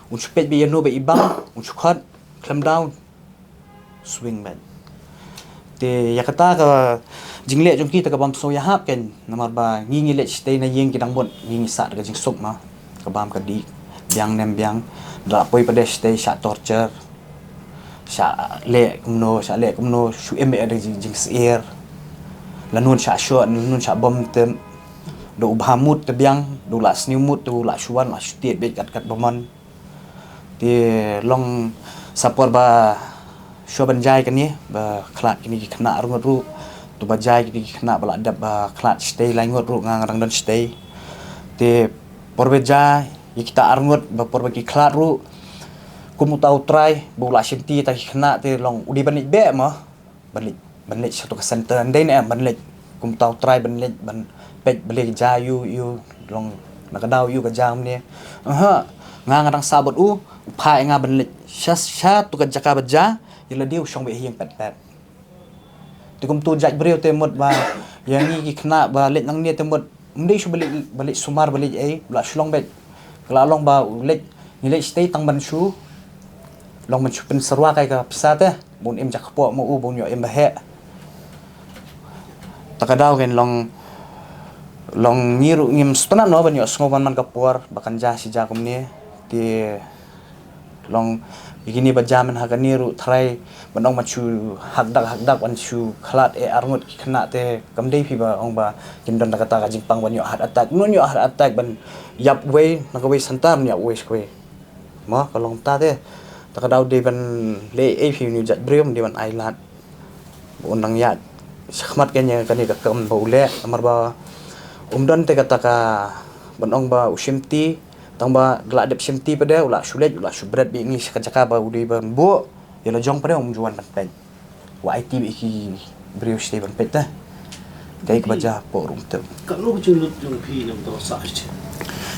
un shu peit bit ïa no bit i bang, un shu khot, clamp down. Swing bad. Te ïa kata ka jingleh jong ki te ka bam sngewsih hap ken namar ba ngi ngi leh shatei na ïing ki dang bun ngi ngi sah da ka jingsuk ma ka bam ka dih biang nem biang da poi pat de shatei shah torture shah leh kumno shah leh kumno shu em eh da jing jingsyier la nun shah shot la nun shah bom tem da u bha mut te biang da u la sniew mut te u la shu wan la shu tied beit kat kat ba mon. Te long sa por ba shuwa ban jai kane ba khlad kine ki khynnah arngut ruh. Tu ba jai kine ki khynnah ba la dep ba khlad shatei lai ngut ruh nga nga dang don shatei. Te por ba jai ïa kita arngut ba por ba ki khlad ruh. Kum uta u trai ba u la shim ti ta ki khynnah te long u dei ban leit beh mo. Ban leit ban leit sha tu ka center ndai ne em ban leit kum tau trai ban leit ban peit balei ka ja ïu ïu long na ka dau ïu ka ja mne. Aha nga nga dang sabot u u pha ïa nga ban leit sha sha tu ka jaka ba ja ïa la dei u shong ba ïa hiang pet pet. Te kum tu jait briew te mut ba ïa ngi ki khynnah ba leit nang ne te mut Ym dei shu ba leit ba leit sumar ba leit ei ba la shu long beit. Ka la long ba u leit ngi leit shatei tang ban shu long ban shu pynsyrwa kai ka pisa te ba un im ja kpoh ma u ba un ïoh im ba heh. Ta ka daw ken long long ngi ruh ngim sngewtynnat noh ban ïoh sngew ban man ka por ba kan ja shi ja kumne. Te Long ïa kine ba jam ha kane ruh trai ban ong ban shu hakdak hakdak ban shu khlad eh arngut ki khynnah te kam dei phi ba ong ba kin don da kata ka jingpang ban ïoh heart attack. Nun ïoh heart attack ban ïap wei na kawei center ban ïap wei sha kawei. Mo ka long ta te ta ka daw dei ban leh ei phi ïa une u jait briew dei ban ai lad. Ba un dang ïaid shakhmat kane kane ka kam ba u leh namar ba um don te kata ka ban ong ba u shim ti tang ba ka la dep shim ti pat de u la shu leit u la shu bret beit ngi sha ka jaka ba u dei ban buh ïa la jong pat de um ju wan ban peit. Wa ai ti beit ki briew shatei ban peit te. Dei kaba ja poh rum te. Katno ka jinglut jong phi na bynta sah shatei?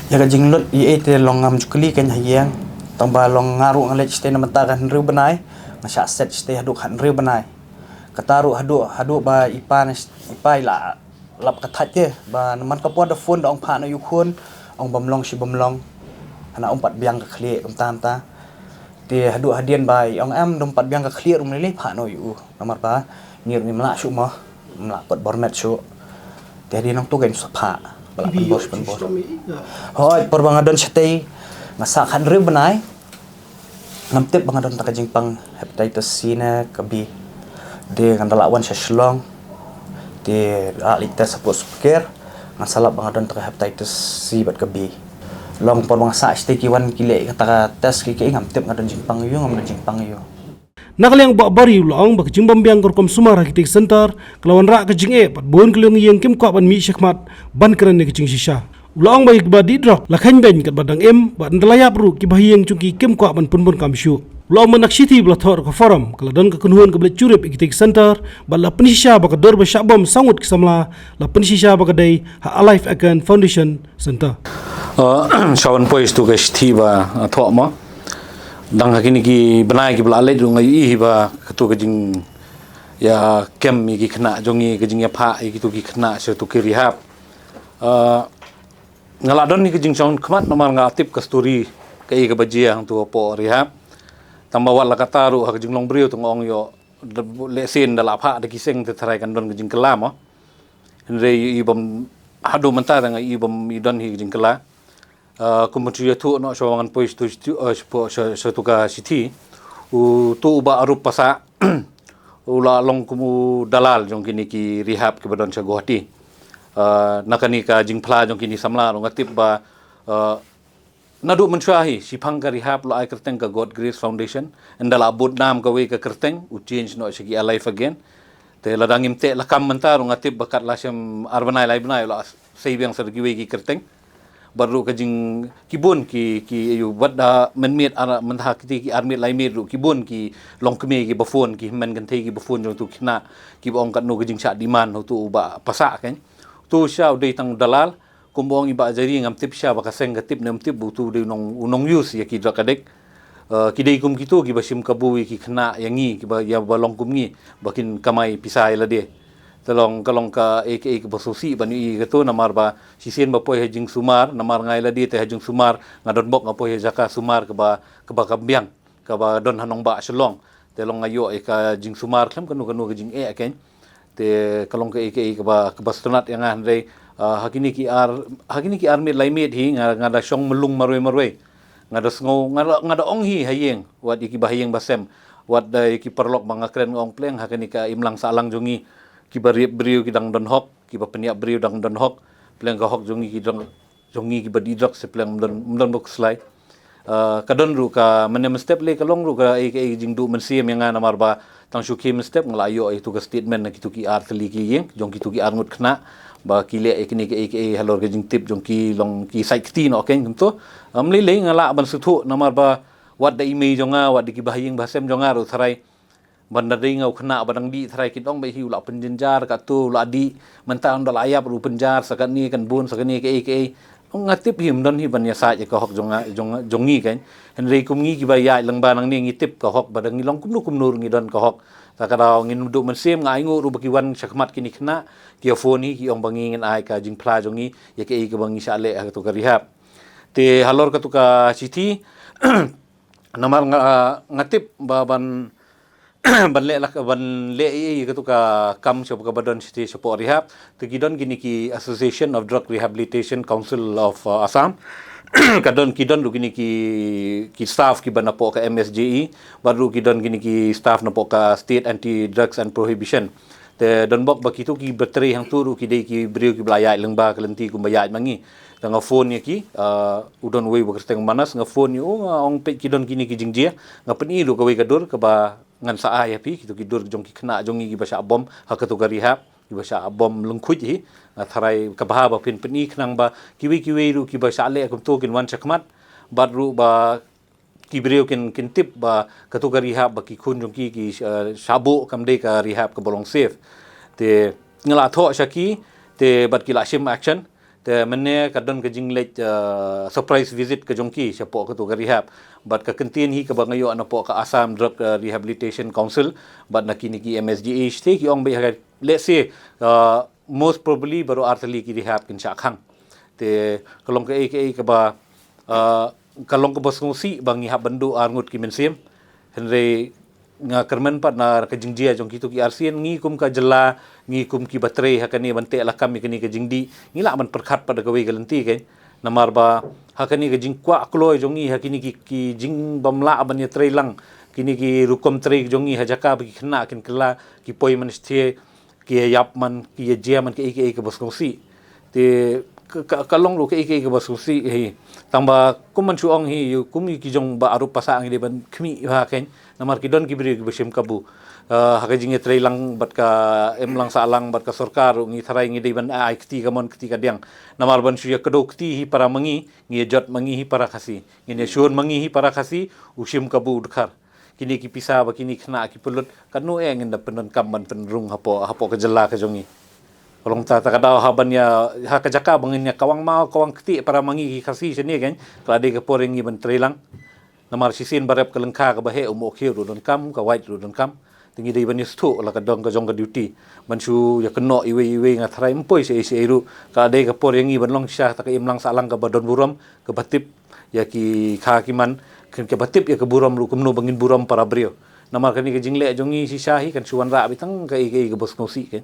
Ïa ka jinglut ïa ei te long ngam ju kylli kein ha ïing tang ba long nga ruh nga leit shatei na bynta ka hynriew bnai. Nga shah set shatei haduh ka hynriew bnai. Kata ruh haduh haduh ba i pa na i pa i la lap ka thait te ba man ka por da phone da ong phah noh ïa u khun ong bym long shi bym long. Hana um pat biang ka khlieh kumta kumta. Te haduh hadien ba i ong em dum pat biang ka khlieh ruh mlei lei phah noh ïa u namar ba ngi ruh ngim lah shuh mo ngim lah pat bor met shuh. Te hadien nangtu kein sa phah ba lah pynbor pynbor. Hoi por ba nga don shatei nga sah ka hynriew bnai. Ngam tip ba nga don ta ka jingpang hepatitis C ne ka B. De ngan da lah wan sha Shillong. De lah leit test hapoh Sukir. Ngan sa lap ba nga don ta ka hepatitis C bad ka B. Long por ba nga sah shatei ki wan ki leh kata ka test ki ki ngam tip nga don jingpang ïu ngam don jingpang ïu. Na ka liang Bah Bari u la ong ba ka jingbym biang ka rukom sumar ha kitei ki center ka la wanrah ka jingeh bad bun ki longïing kim kwah ban mih shakhmat ban kren ïa ka jingshisha. U la ong ba ïa kiba dih drok la kheiñ beiñ katba dang im bad ynda la ïap ruh kiba ha ïing jong ki kim kwah ban pynbun kam shuh. U la ong ba na ka shithi ba la thoh da ka forum ka la don ka kynhun kaba leit jurip ïa kitei ki center bad la pynshisha ba ka dur ba shah bom saw ngut ki samla la pynshisha ba ka dei ha Alive Again Foundation Center. Sha wan poi stu ka shithi ba thoh ma dang ha kine ki bnai kiba la leit ruh nga ïohi ba katu ka jing ïa kem ïa ki khynnah jong ngi ka jingïaphah ïa kitu ki khynnah sha tu ki rehab. Nga la don hi ka jingshong khmat namar nga tip ka story ka i ka ba jia hangtu hapoh rehab. Tang ba wat la kata ruh ha ka jinglong briew tu nga ong ïoh lehse da la phah da ki seng te tharai kan don ka jingkylla mo. Hynrei i bym haduh mynta da nga i bym i don hi ka jingkylla. Kum ban shu ïathuh noh sha ngan poi sha tu ka shithi. U tu u Bah Arup Passah U la long kum u dalal jong kine ki rehab kiba don sha Guwahati. Uh, na kane ka jingphla jong kine samla ruh nga tip ba, uh, naduh mynshuwa hi, shiphang ka rehab la ai kyrteng ka God Grace Foundation. Ynda la bud nam kawei ka kyrteng, u change noh sha ki Alive Again. Te lada ngim teh lakam mynta ruh nga tip ba kat la shem ar bnai lai bnai la sei biang sa da kiwei ki kyrteng. Bad ruh ka jing, ki bun ki, ki, ïa, bad da mynmiet ar, mynta kiti ki ar miet lai miet ruh ki bun ki longkmie kiba phone, ki hynmen kynthei kiba phone jong utu u khynnah, kiba ong katno ka jingshah demand utu u Bah Passah kan. Utu shisha u dei tang u dalal, kumba ong i Bah Jari, ngam tip shisha ba ka seng ka tip ne ym tip ba utu u dei u nong, u nonguse ïa ki drug addict. Uh, ki dei kum kitu kiba shim kabu ïa ki khynnah ïa ngi, kiba, ïa ba long kum ngi, ba kin kamai pisa ïa lade. Te long, ka long kaei kaei kaba sngewsih ban ïohi katu, namar ba shisien ba poi ha jingsumar, namar nga ïa lade te ha jingsumar nga don bok nga poi ha jaka sumar kaba, kaba kam biang, kaba don ha nongbah Shillong. Te long nga ïoh ïa ka jingsumar khlem kano kano ka jingeh kan. Te ka long kaei kaei kaba, kaba sngewtynnat ïa nga hynrei, ah, ha kine ki ar, ha kine ki ar miet lai miet hi nga, nga da shong mlung marwei marwei. Nga da sngew, nga da, nga da ong hi ha ïing, wat ïa kiba ha ïing ba sem, wat da ïa ki paralok ba nga kren, nga ong pleng ha kane ka imlang sahlang jong ngi, kiba riap briew ki dang don hok, kiba pynïap briew dang don hok, pleng ka hok jong ngi ki dang, jong ngi kiba dih drug se pleng ym don, ym don ba khuslai. Ah, ka don ruh ka, mynne mynstep lei ka long ruh kaei kaei jingduh mynsiem ïa nga namar ba tang shu khie mynstep nga la ïoh ïa kitu ka statement na kitu ki ar tylli ki ïing jong kitu ki ar ngut khynnah ba ki leh ïa kine kaei kaei halor ka jingtip jong ki long ki sait kti noh kan kumto. Ym lei lei nga lah ban sngewthuh namar ba wat da i mei jong nga, wat da kiba ha ïing ba ha sem jong nga ruh tharai, ban da dei nga u khynnah ba dang dih tharai kin ong ba hi u la pynjynjar katu, u la dih, mynta ynda la ïap ruh u pynjar sa katne kan bun sa kane kaei kaei. Nga tip hi ym don hi ban ïasaid ïa ka hok jong nga, jong, jong ngi kan. Hynrei kum ngi kiba ïaid lyngba nangne ngi tip ka hok ba dang ngi long kumno kumno ruh ngi don ka hok. Ta ka daw ngin duh mynsiem, nga ainguh ruh ba ki wan shakhmat kine khynnah, ki ïa phone hi ki ong ba ngi ngin ai ka jingphla jong ngi ïa kaei kaba ngi shah leh ha katu ka rehab. Te halor katu ka shithi, namar nga, nga tip ba ban, ban leh la, ban leh ïa, ïa katu ka kam sha kaba don shithi shapoh rehab. Te ki don kine ki Association of Drug Rehabilitation Council of, uh, Assam. Ka don, ki don ruh kine ki, ki staff kiba napoh ka M S J E, bad ruh ki don kine ki staff napoh ka State Anti Drugs and Prohibition. Te don bok ba kitu kiba trei hangtu ruh ki dei ki briew kiba la ïaid lyngba ka lynti kumba ïaid ma ngi. Te nga phone ïa ki, ah, u don uwei ba kyrteng Manas, nga phone ïa u, nga ong peit ki don kine ki jingjia, nga pyni ruh kawei ka dur kaba ngan sa ai ha phi, kitu ki dur jong ki khynnah jong ngi kiba shah bom ha katu ka rehab, kiba shah bom lyngkhuid hi. Nga tharai ka bha ba phin pyni khnang ba kiwei kiwei ruh kiba shah leh kumtu kin wan shakhmat, bad ruh ba ki briew kin, kin tip ba katu ka rehab ba ki khun jong ki, ki, eh, shah buh, kam dei ka rehab kaba long safe. Te nga la thoh sha ki, te bad ki la shim action. Te mynne ka don ka jingleit, eh, surprise visit ka jong ki shapoh katu ka rehab. Bad ka kyntien hi kaba nga ïoh napoh ka Assam Drug, eh, Rehabilitation Council bad na kine ki M S J E, te ki ong ba ha ka, let's say, eh, most probably baroh ar tylli ki rehab kin shah khang. Te ka long kaei kaei kaba, ah, ka long kaba sngewsih ba ngi hap ban duh ar ngut ki mynsiem. Hynrei nga kyrmen pat na ka jingjia jong kitu ki arsien, ngi kum ka jylla, ngi kum kiba trei ha kane ban teh lakam ïa kane ka jingdih, ngi lah ban pyrkhat pat da kawei ka lynti kan. Namar ba ha kane ka jingkwah kloi jong ngi ha kine ki, ki jingbymlah ban ïatrei lang, kine ki rukom trei jong ngi ha jaka ba ki khynnah kin kylla, ki poi man shatei, ki ïa ïap man, ki ïa jia man kaei kaei kaba sngewsih. Te ka, ka, ka long ruh kaei kaei kaba sngewsih hi. Tang ba kum ban shu ong hi, ïa kum ïa ki jong Bah Arup Passah ngi dei ban khmih bha kan. Namar ki don ki briew kiba shim kabu, ah, ha ka jingïatrei lang bad ka imlang sahlang bad ka sorkar ruh, ngi tharai ngi dei ban ai kti kamon kti kadiang. Namar ban shu ïa kdew kti hi para ma ngi, ngi ïa jot ma ngi hi para Khasi. Ngin ïa shun ma ngi hi para Khasi, u shim kabu u dkhar. Kine ki pisa ba kine ki khynnah ki pynlut, katno eh ngin da pyndonkam ban pynrung hapoh, hapoh ka jylla ka jong ngi. Ka long ta, ta ka daw ha ban ïa, ha ka jaka ba ngin ïa kawang maw, kawang kti para ma ngi ki Khasi shane kan, ka la dei ka por ïa ngi ban trei lang. Namar shisien ba rep ka lyngkha kaba heh, u Mohkhiew ruh donkam, ka Wait ruh donkam. Te ngi dei ban ïa sngewthuh la ka dong ka jong ka duty. Ban shu ïa kynnoh iwei iwei, nga tharai ym poi shaei shaei ruh. Ka la dei ka por ïa ngi ban long shisha ta ka imlang sahlang kaba don burom, kaba tip ïa ki kha ki man, kaba tip ïa ka burom ruh kumno ba ngin burom para briew. Namar kane ka jingleh jong ngi shisha hi kan shu wanrah beit tang kaei kaei kaba sngewsih kan.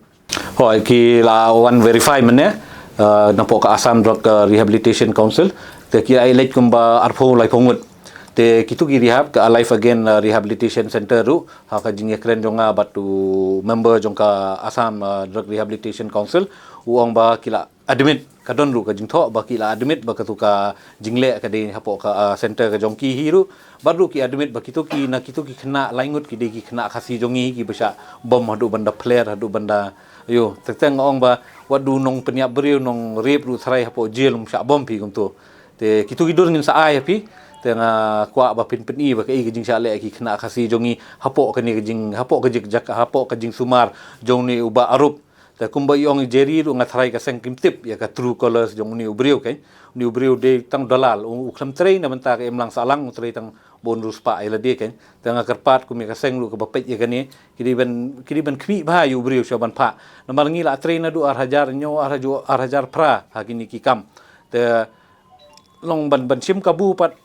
Hooid, ki la wan verify mynne, eh, napoh ka Assam Drug, eh, Rehabilitation Council. Te ki la ïaleit kumba arphew laiphew ngut. Te kitu ki rehab ka Alive Again, uh, Rehabilitation Center ruh, ha ka jingïakren jong nga bad u member jong ka Assam, uh, Drug Rehabilitation Council, u ong ba ki la admit, ka don ruh ka jingthoh ba ki la admit ba katu ka jingleh ka dei hapoh ka, uh, center ka jong ki hi ruh, bad ruh ki admit ba kitu ki, na kitu ki khynnah laingut ki dei ki khynnah Khasi jong ngi kiba shah bom haduh ban da pler, haduh ban da, ayo, teng teng nga ong ba wat du nongpynïap briew, nongrep ruh tharai hapoh jail um shah bom phi kumtu. Te kitu ki dur ngin sa ai ha phi. Te nga kwah ba phin pyni ba kaei ka jingshah leh ki khynnah Khasi jong ngi hapoh kane ka jing, hapoh ka jik jak, hapoh ka jingsumar jong une u Bah Arup. Te kumba i ong i Jerry ruh, nga tharai ka seng kim tip ïa ka true colours jong une u briew, kan. Une u briew dei tang dalal, u, u khlem trei na bynta ka imlang sahlang, u trei tang ban riewspah ïa lade, kan. Te nga kyrpad kum ïa ka seng ruh kaba peit ïa kane, ki dei ban, ki dei ban khmih bha ïa u briew shuwa ban phah. Namar ngi la trei naduh ar hajar hynñiew, ar hajar, ar hajar phra ha kine ki kam. Te long ban, ban shim kabu pat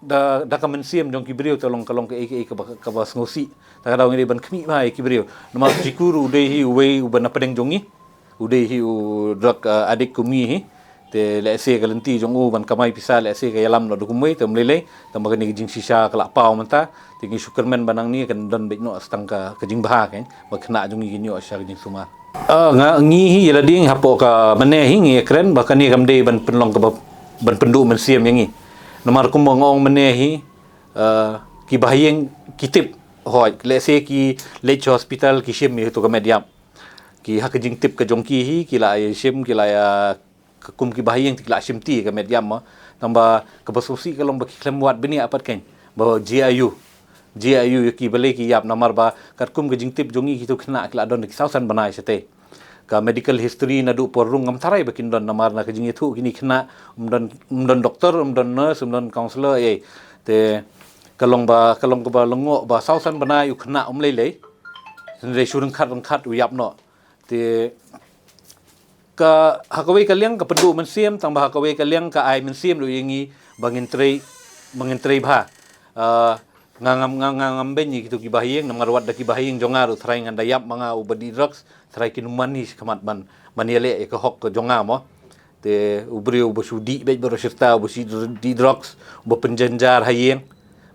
da, da ka mynsiem jong ki briew, te long ka, long kaei kaei kaba, kaba sngewsih. Te ka daw ngi dei ban khmih bha ïa ki briew. Namar Jiku ruh u dei hi uwei uba na pdeng jong ngi, u dei hi u drug, uh, addict kum ngi hi. Te lehse ka lynti jong u ban kamai pisa lehse ka ïalam noh da kumwei, te ym lei lei. Tangba kane ka jingshisha ka la paw mynta. Te ngi shu kyrmen ba nangne kan don beit noh tang ka, ka jingbha, kan, ba khynnah jong ngi kin ïoh shisha ka jingsumar. Ah, nga, ngi hi ïa lade ngi hapoh ka mynne hi ngi ïakren ba kane kam dei ban pynlong kaba, ban pynduh mynsiem ïa ngi. Namar kumba nga ong mynne hi, ah, ki bahaïing ki tip, hooid, lehse ki leit sha hospital ki shim ïa katu ka met ïap. Ki ha ka jingtip ka jong ki hi, ki la ïa shim, ki la ïa, ka kum ki bahaïing te ki la shim te ka met ïap mo. Tangba kaba sngewsih ka long ba ki khlem wad bniah pat, kan, ba J I U, J I U ïa ki balei ki ïap. Namar ba katkum ka jingtip jong ngi kitu khynnah ki la don ki saw san bnai shatei. Ka medical history naduh por rung ngam tharai ba kin don, namar na ka jingïathuh kine khynnah, ym don, ym don doktor, ym don nurse, ym don counsellor, eh. Te ka long ba, ka long kaba lyngngoh ba saw san bnai u khynnah um lei lei. Hynrei shu ryngkhat ryngkhat u ïap noh. Te ka, ha kawei ka liang ka pynduh mynsiem, tangba ha kawei ka liang ka ai mynsiem ruh ïa ngi ba ngin trei, ba ngin trei bha. Ah, nga ngam, nga, nga ngam beiñ ïa kitu ki bahaïing, namar wat da ki bahaïing jong nga ruh tharai ngan da ïap ma nga uba dih drugs, tharai kin ym wan hi shakhmat ban, ban ïaleh ïa ka hok ka jong nga mo. Te u briew uba shu dih beit baroh shirta, uba shu dih drugs, uba pynjynjar ha ïing.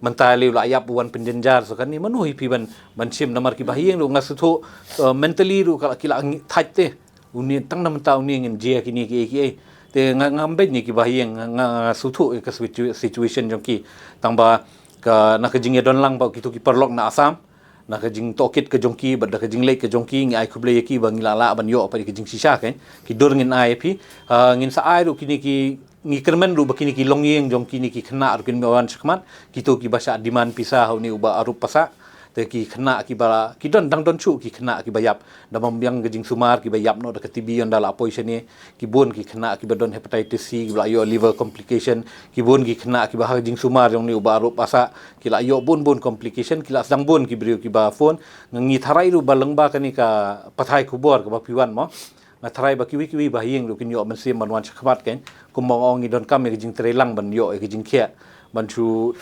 Mynta lei u la ïap u wan pynjynjar sa kane, mano hi phi ban, ban shim? Namar ki bahaïing ruh nga sngewthuh, eh, mentally ruh ka la, ki la ngi-, thait te. Une tang na mynta une ngin jia kine kiei kiei. Te nga, ngam beiñ ïa ki bahaïing, nga, nga, nga sngewthuh ïa ka situ-, situation jong ki. Tangba ka, na ka jingïadon lang bad kitu ki paralok na Assam, na ka jingtohkit ka jong ki bad da ka jingleit ka jong ki, ngi ai khublei ïa ki ba ngi la lah ban ïoh pat ïa ka jingshisha, kan. Ki dur ngin ai ïa phi, ah, ngin sa ai ruh kine ki, ngi kyrmen ruh ba kine ki longïing jong kine ki khynnah ruh kin wan shakhmat, kitu kiba shah demand pisa ha une u Bah Arup Passah. Te ki khynnah kiba, ki don, dang don shuh ki khynnah kiba ïap da bym biang ka jingsumar, kiba ïap noh da ka T B ynda la poi shane. Ki bun ki khynnah kiba don hepatitis C, kiba la ïoh liver complication. Ki bun ki khynnah kiba ha ka jingsumar jong une u Bah Arup Passah, ki la ïoh bun bun complication, ki la sdang bun ki briew kiba phone. Nga, ngi tharai ruh ba lyngba kane ka pathai khubor kaba phi wan mo, nga tharai ba kiwei kiwei bahaïing ruh kin ïoh mynsiem ban wan shakhmat, kan. Kumba nga ong, ngi donkam ïa ka jingtrei lang ban ïoh ïa ka jingkhiah, ban shu,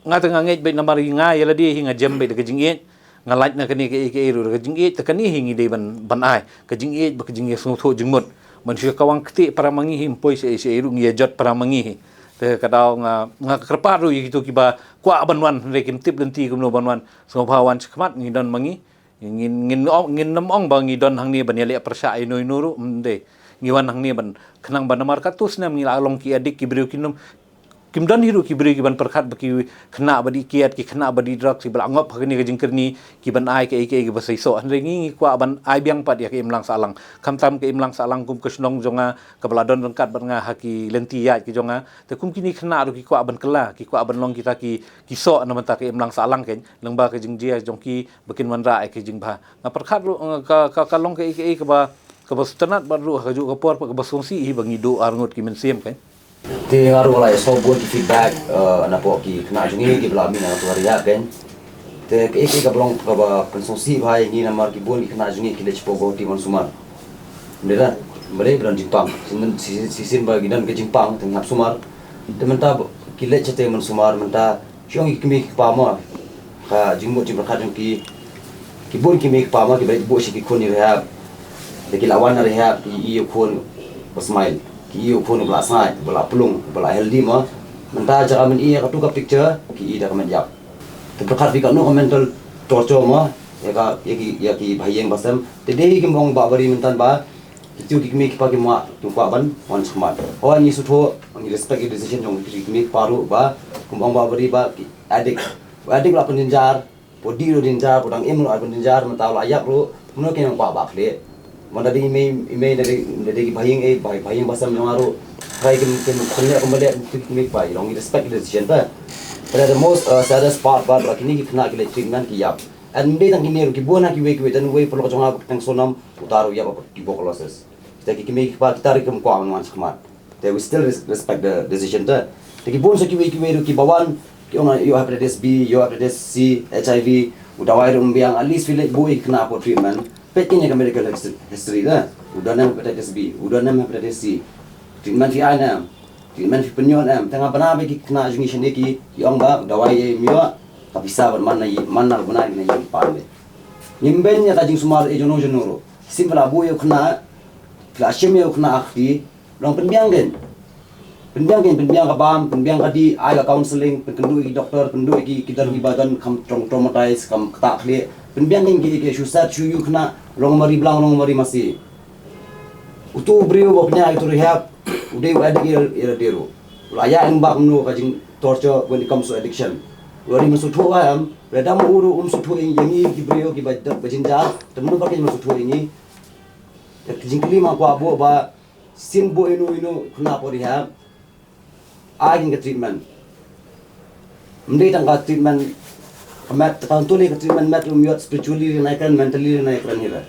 nga te nga ngeit beit namar nga ïa lade hi nga jem beit da ka jingïeit. Nga lait na kane kaei kaei ruh da ka jingïeit, te kane hi ngi dei ban, ban ai ka jingïeit bad ka jingïasngewthuh jingmut. Ban shu ïa kawang ktieh para ma ngi hi, ym poi shaei shaei ruh ngi ïa jot para ma ngi hi. Te ka daw nga, nga kyrpad ruh ïa kitu kiba kwah ban wan hynrei kim tip lynti kumno ban wan, sngewbha wan shakhmat, ngi don ma ngi. Ngin, ngin ong, ngin nym ong ba ngi don hangne ban ïaleh pyrshah ïa ino ino ruh, ym dei. Ngi wan hangne ban, khnang ba namar katto snem ngi la long ki addict, ki briew kin nym, kim don hi ruh ki briew kiban pyrkhat ba ki khynnah ba dih kiad, ki khynnah ba dih drugs, kiba la ngop ha kane ka jingkyrni, kiban ai kaei kaei kaba seisoh. Hynrei ngi, ngi kwah ban ai biang pat ïa ka imlang sahlang. Khamtam ka imlang sahlang kum ka shnong jong nga kaba la don ryngkat bad nga ha ki lynti ïaid ki jong nga. Te kum kine khynnah ruh ki kwah ban kylla, ki kwah ban long kita ki, ki soh na bynta ka imlang sahlang, kan, lyngba ka jingjia jong ki ba kin wanrah ïa ka jingbha. Nga pyrkhat ruh, eh, ka, ka, ka long kaei kaei kaba, kaba sngewtynnat bad ruh ha kajuh ka por kaba sngewsih hi ba ngi duh arngut ki mynsiem, kan. Te nga ruh nga la ïoh bun ki feedback, eh, napoh ki khynnah jong ngi kiba la mih na katu ka rehab, kan. Te kaei kaei kaba long kaba pynsngewsih bha ïa ngi namar ki bun ki khynnah jong ngi ki leit shapoh Guwahati ban sumar. Ym dei, ym dei ba don jingpang. Shisien, shisien ba ki don ka jingpang te ngi hap sumar. Te mynta ba ki leit shatei ban sumar, mynta shu ong ki kmie ki kpa mo, ka jingmut jingpyrkhat jong ki, ki bun ki kmie ki kpa mo kiba leit buh sha ki khun ïa rehab. Te ki la wan na rehab ki ïohi ïa u khun ba smile, ki ïohi ïa u khun ba la sngaid, ba la plung, ba la healthy mo. Mynta jaka men i ïa katu ka picture ki i da ka met ïap. Te pyrkhat phi katno ka mental torture mo ïa ka, ïa ki, ïa ki bahaïing bahasem. Te dei kim ong Bah Bari mynta ba kitu ki kmie ki kpa ki mah kim kwah ban wan shakhmat. Hooid ngi sngewthuh, ngi respect ïa decision jong ki kmie ki kpa ruh ba kum ong Bah Bari ba ki addict. Addict la pynjynjar. Pud ruh dang jynjar, pud dang im ruh ar pynjynjar, mynta la ïap ruh, kumno kin kwah ba khlieh. Mynta dei i mei, i mei da dei, da dei ki bahaïing, eh, bah-, bahaïing bahasem jong nga ruh. Trai kin, kin, kin leh kumba leh, kin, kin, kin, bah, long respect the decision ta. But the most, uh, saddest part, ba, ba kine ki khynnah ki leit treatment ki ïap. And ym dei tang kine ruh, ki bun ha kiwei kiwei, tang uwei paralok jong nga ba kyrteng Sonam, uta ruh ïap, tuberculosis. Kita ki kmie ki kpa kita ruh kim kwah ban wan shakhmat. Te we still res-, respect the decision te. Te ki bun sa kiwei kiwei ruh kiba wan, ki ong ïoh hepatitis B, ïoh hepatitis C, H I V, u dawai ruh ym biang, at least phi leit buh ïa ki khynnah hapoh treatment. Peit kine ka medical his-, history te. U don em hepatitis B, u don em hepatitis C. Treatment phi ai ne em. Treatment phi pynïoh ne em. Te nga bna ba ki khynnah jong ngi shane ki, ki ong ba u dawai ym ïoh, ka pisa bad man na ïing, man na bna na ïing pan de. Ngim beiñ ïa ka jingsumar ïa jong no jong no ruh. Shisien phi la buh ïa u khynnah, phi la shim ïa u khynnah ha kti, long pynbiang kein. Pynbiang kein, pynbiang ka bam, pynbiang ka dih, ai ka counselling, pynkynduh ïa ki doktor, pynkynduh ïa ki, ki don kiba don kam trau-, traumatized, kam ktah khlieh. Pynbiang kein ki, ki shu set, shu ïa u khynnah, long mari blang, long mari masi. Utu u briew uba pynïaid ïa utu rehab, u dei u addict ïa, ïa lade ruh. U la ïaid lyngba kumno ka jingtorture when it comes to addiction. U la dei mynsngewthuh ba em, lada ma u ruh um sngewthuh ïa ngi ki briew kiba, ba jynjar, te mano ba kin mynsngewthuh ïa ngi. Te ka jingkylli ma kwah buh ba, shisien buh ïano ïano khynnah hapoh rehab, ai kein ka treatment. Ym dei tang ka treatment ka met, tang tu lei ka treatment met ruh ym ïoh, spiritually lei nai kren, mentally lei nai kren hi re.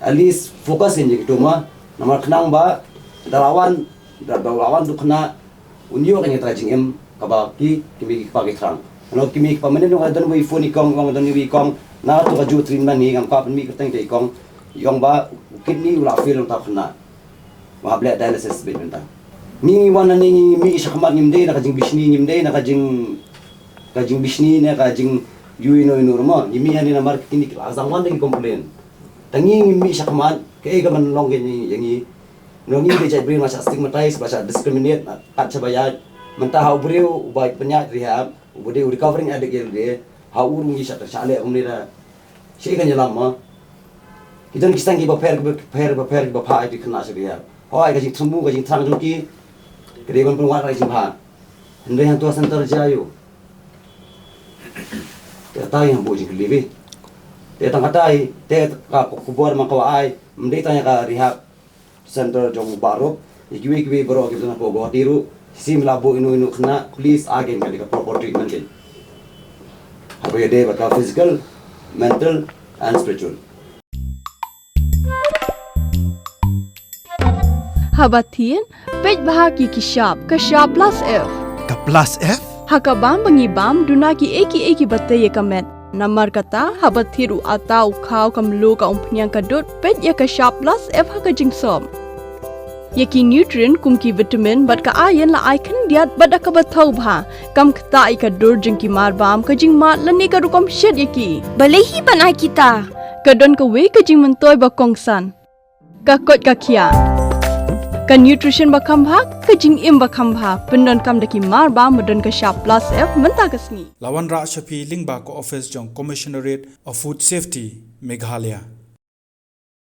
At least focus kein ïa kitu mo. Namar khnang ba da la wan, da, da la wan tu khynnah, un ïoh kein ïa ka jingim kaba ki, ki mei ki kpa ki thrang. Nangno ki mei ki kpa mynne nangno don uwei i phone i kong, ong don uwei i kong, na tu ka juh treatment hi ngam kwah pynmih kyrteng te i kong, i ong ba u kidney u la fail nangta u khynnah. Ba hap leh dialysis beit mynta. Ngi wan hangne ngi mih shakhmat, ngim dei na ka jingbishni, ngim dei na ka jing, ka jingbishni ne ka jingïohi ïano ïano ruh mo. Ngi mih hangne namar kine ki la sdang wan da ki complain. Tang ngi ngim mih shakhmat, kaei kaban long kein ïa ngi. Ngi dei jait briew ba shah stigmatize, ba shah discriminate, kat shaba ïaid. Mynta ha u briew uba pynïaid rehab, uba dei u recovering addict ïa lade, ha u ruh ngi shah, shah leh kumne da. Shaei kan ïalam mo. Ki don ki seng kiba pher, kiba pher, kiba pher, kiba phah ïa ki khynnah sha rehab. Hooid ka jingthmu, ka jingthrang jong ki, ka dei ban pynwad ka jingbha. Hynrei hangto ha center jia aiu? Te kata hi hap buh jingkylli bha. Te tang kata hi, te ka khubor ma ka wa ai, ym dei tang ïa ka rehab center jong u Bah Rup, ïa kiwei kiwei baroh kiba don hapoh Guwahati ruh, shisien la buh ïano ïano khynnah, please ai kein ka dei ka proper treatment kein. Haba ïadei bad ka physical, mental and spiritual. Haba thied, peit bha ïa ki shap, ka shap plus F. Ka plus F? Ha ka bam ba ngi bam, duna kiei kiei kiba tei ïa ka met. Namar kata, haba thied u atta, u khaw, ka mluh, ka umphniang, ka dud, peit ïa ka shap plus F ha ka jingsop. Ïa ki nutrient kum ki vitamin bad ka iron la ai khyndiat bad da kaba thaw bha. Kam ktah ïa ka dur jong ki marbam, ka jingmad lane ka rukom shet ïa ki. Balei hi ban ai kita? Ka don kawei ka jingmyntoi ba kongsan. Ka koit ka khiah. Ka nutrition ba kham bha, ka jingim ba kham bha. Pyndonkam da ki marbam ba don ka shap plus F mynta ka sngi. La wanrah sha phi lyngba ka office jong Commissionerate of Food Safety, Meghalaya.